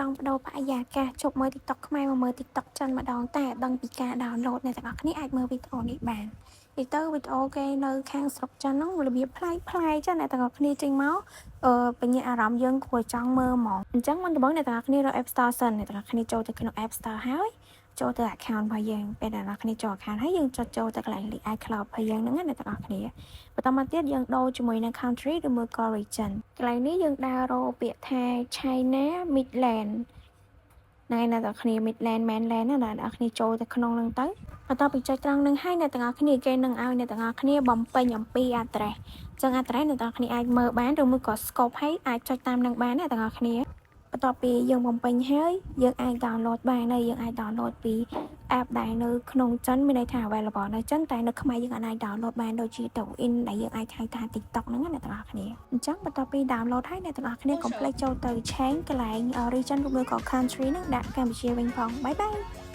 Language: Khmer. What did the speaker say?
ចង់ប្ដូរបរិយាកាសជប់មើល TikTok ខ្មែរមកមើល TikTok ចិនម្ដងតែដឹងពីការ download អ្នកទាំងអស់គ្នាអាចមើលវីដេអូនេះបាននិយាយទៅវីដេអូគេនៅខាងស្រុកចិនហ្នឹងរបៀបប្លែកប្លែកចឹងអ្នកទាំងអស់គ្នាចេញមកអឺបញ្ញាអារម្មណ៍យើងគួរចង់មើលហ្មងអញ្ចឹងមុនដំបូងអ្នកទាំងអស់គ្នារក App Store សិនអ្នកទាំងអស់គ្នាចូលទៅក្នុង App Store ហើយចូលទៅ account របស់យើងពេលដែលអ្នកគ្នាចូល account ហើយយើងចុចចូលទៅកន្លែងលេខ iCloud របស់យើងហ្នឹងណាអ្នកទាំងអស់គ្នាបន្តមកទៀតយើងដូរជាមួយនឹង country ឬមួយក៏ region កន្លែងនេះយើងដើររកពាក្យថា China Midland ណែអ្នកទាំងគ្នា Midland Mainland ណាអ្នកទាំងគ្នាចូលទៅក្នុងហ្នឹងទៅបន្ទាប់ពីចុចត្រង់ហ្នឹងហើយអ្នកទាំងអស់គ្នាគេនឹងឲ្យអ្នកទាំងអស់គ្នាបំពេញអំពី address អញ្ចឹង address អ្នកទាំងអស់គ្នាអាចមើលបានឬមួយក៏ scope ហើយអាចចុចតាមនឹងបានអ្នកទាំងអស់គ្នាបន្ទាប់ពីយើងបំពេញហើយយើងអាច download បានហើយយើងអាច download ពី app ដែលនៅក្នុងចិនមានន័យថា available នៅចិនតែនៅខ្មែរយើងអាច download បានដូចជា Douyin ដែលយើងអាចហៅថា TikTok ហ្នឹងណាអ្នកទាំងអស់គ្នាអញ្ចឹងបន្ទាប់ពី download ហើយអ្នកទាំងអស់គ្នាកុំភ្លេចចូលទៅ change កន្លែង region ឬមួយក៏ country ហ្នឹងដាក់កម្ពុជាវិញផង bye bye.